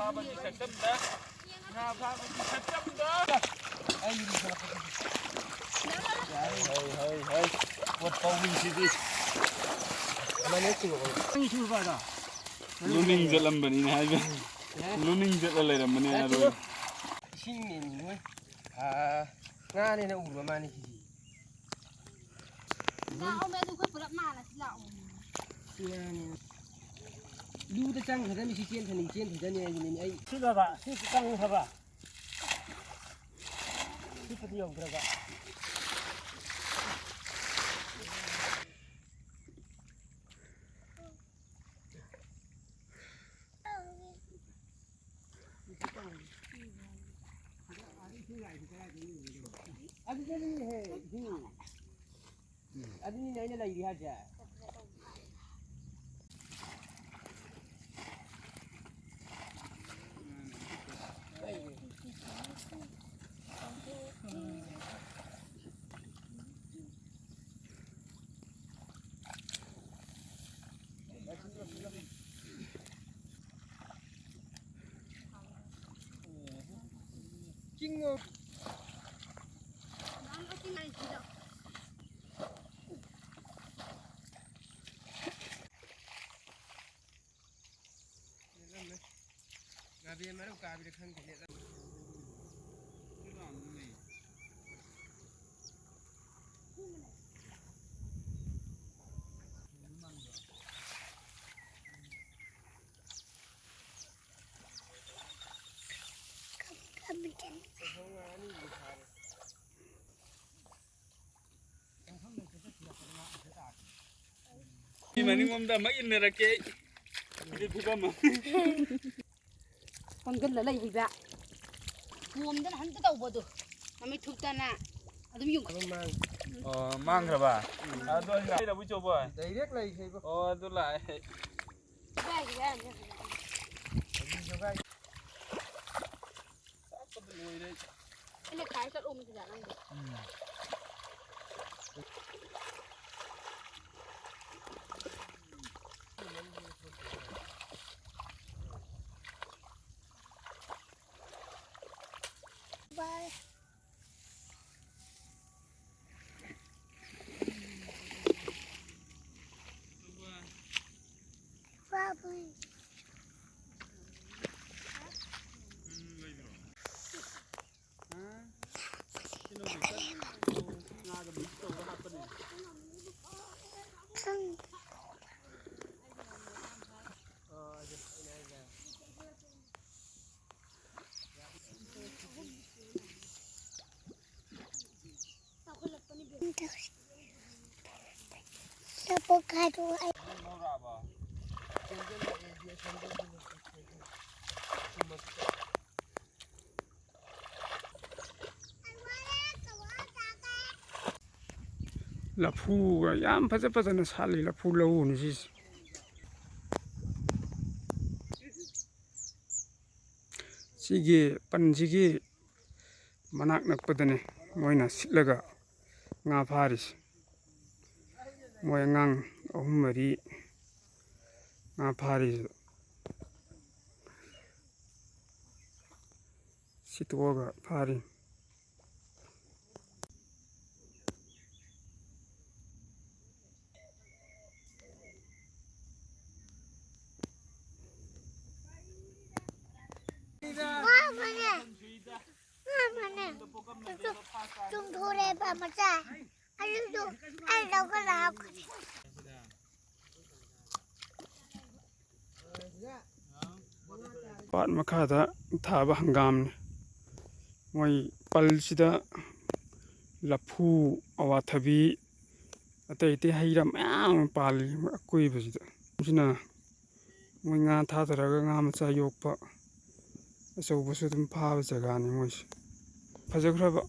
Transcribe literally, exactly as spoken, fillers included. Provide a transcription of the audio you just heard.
ꯐꯥꯕꯒꯤ ꯁꯛꯇꯝꯗ, ꯉꯥ ꯐꯥꯕꯒꯤ ꯁꯛꯇꯝꯗ꯫ ꯍꯩ, ꯍꯩ, ꯍꯩ, ꯍꯩ꯫ ꯄꯣꯠ ꯄꯧꯔꯤꯁꯤꯗꯤ꯫ ꯂꯨꯅꯤꯡ ꯆꯠꯂꯝꯕꯅꯤꯅ ꯍꯥꯏꯕ꯫ ꯂꯨꯅꯤꯡ ꯆꯠꯂ ꯂꯩꯔꯝꯕꯅꯦ ꯑꯗꯨ꯫ ꯏꯁꯤꯡꯅꯦꯃꯤ ꯃꯣꯏ꯫ ꯑꯥ, ꯉꯥꯅꯦꯅ ꯎꯔꯕ ꯃꯥꯅꯤ ꯁꯤꯗꯤ꯫ ꯂꯥꯛꯑꯣꯃꯦ, ꯑꯗꯨ ꯑꯩꯈꯣꯏ ꯄꯨꯂꯞ ꯃꯥꯜꯂꯁꯤ ꯂꯥꯛꯑꯣ꯫ ꯂꯨꯗ ꯆꯪꯈ꯭ꯔꯗꯕꯅꯤ ꯁꯤ ꯆꯦꯟꯊꯅꯤꯡ ꯆꯦꯟꯊꯗꯅꯤ ꯍꯥꯏꯁꯤꯅꯦ ꯑꯩ꯫ ꯁꯤꯗꯕ, ꯁꯤ ꯆꯪꯈ꯭ꯔꯕ? ꯁꯤꯄꯗꯤ ꯌꯧꯗ꯭ꯔꯕ? ꯑꯗꯨꯗꯅꯤꯅꯦꯍꯦ, ꯏꯕꯨꯡ꯫ ꯑꯗꯨꯅꯤꯅꯦ ꯑꯩꯅ ꯂꯩꯔꯤ ꯍꯥꯏꯁꯦ꯫ ꯆꯤꯡꯉꯣ꯫ ꯉꯥꯕꯤ ꯃꯔꯨ ꯀꯥꯕꯤꯔ ꯈꯪꯗꯦꯅꯦ꯫ ꯃꯤ ꯃꯅꯤꯡꯂꯣꯝꯗ ꯑꯃ ꯏꯟꯅꯔꯛꯀꯦ ꯑꯩ꯫ ꯁꯤꯗꯤ ꯐꯤꯕꯝ ꯑꯃ꯫ ꯄꯪꯒꯜꯗ ꯂꯩꯕꯤꯕ꯫ ꯄꯣꯝꯗꯅ ꯍꯟꯇ ꯇꯧꯕꯗꯣ꯫ ꯃꯃꯤꯠ ꯊꯨꯞꯇꯅ ꯑꯗꯨꯝ ꯌꯨꯡꯈꯠ꯫ ꯑꯣ, ꯃꯥꯡꯈ꯭ꯔꯕ? ꯑꯗꯣ ꯑꯩ ꯂꯩꯔꯕ ꯏꯆꯧꯕꯣꯏ? ꯗꯥꯏꯔꯦꯛ ꯂꯩꯈ꯭ꯔꯦꯕꯣ꯫ ꯑꯣ, ꯑꯗꯨ ꯂꯥꯛꯑꯦ꯫ ꯏꯕꯥꯏꯒꯤ ꯍꯥꯏꯔꯝꯅꯦ꯫ ꯆꯥꯛꯄꯗ ꯂꯣꯏꯔꯦ꯫ ꯑꯩꯅ ꯈꯥꯏ ꯆꯠꯂꯣ ꯃꯁꯤꯗ ꯅꯪꯗꯤ꯫ ꯎꯝ꯫ ꯀꯥꯏꯗꯣ ꯑꯩ ꯂꯐꯨꯒ ꯌꯥꯝ ꯐꯖ ꯐꯖꯅ ꯁꯥꯠꯂꯤ꯫ ꯂꯐꯨ ꯂꯧꯎꯅꯤ ꯁꯤꯁꯦ꯫ ꯁꯤꯒꯤ ꯄꯟꯁꯤꯒꯤ ꯃꯅꯥꯛ ꯅꯛꯄꯗꯅꯦ ꯃꯣꯏꯅ ꯁꯤꯠꯂꯒ ꯉꯥ ꯐꯥꯔꯤꯁꯦ꯫ ꯃꯣꯏ ꯑꯉꯥꯡ ꯑꯍꯨꯝ ꯃꯔꯤ ꯉꯥ ꯐꯥꯔꯤꯁꯦ꯫ ꯁꯤꯠꯇꯣꯛꯑꯒ ꯐꯥꯔꯤ꯫ ꯉꯥ ꯑꯃꯅꯦ, ꯉꯥ ꯑꯃꯅꯦ꯫ ꯆꯨꯝ-, ꯆꯨꯝꯊꯣꯔꯛꯑꯦꯕ ꯃꯆꯥ꯫ ꯑꯗꯨꯁꯨ ꯑꯩ ꯂꯧꯕ ꯂꯥꯛꯑꯣ꯫ ꯄꯥꯠ ꯃꯈꯥꯗ ꯊꯥꯕ ꯍꯪꯒꯥꯝꯅꯤ꯫ ꯃꯣꯏ ꯄꯜꯁꯤꯗ ꯂꯐꯨ, ꯑꯋꯥꯊꯕꯤ, ꯑꯇꯩ ꯑꯇꯩ ꯍꯩ ꯔꯥ ꯃꯌꯥꯝ ꯑꯃ ꯄꯥꯜꯂꯤ ꯑꯀꯣꯏꯕꯁꯤꯗ꯫ ꯁꯤꯅ ꯃꯣꯏ ꯉꯥ ꯊꯥꯗꯔꯒ ꯉꯥ ꯃꯆꯥ ꯌꯣꯛꯄ, ꯑꯆꯧꯕꯁꯨ ꯑꯗꯨꯝ ꯐꯥꯕ ꯖꯒꯥꯅꯤ ꯃꯣꯏꯁꯦ꯫ ꯐꯖꯈ꯭ꯔꯕ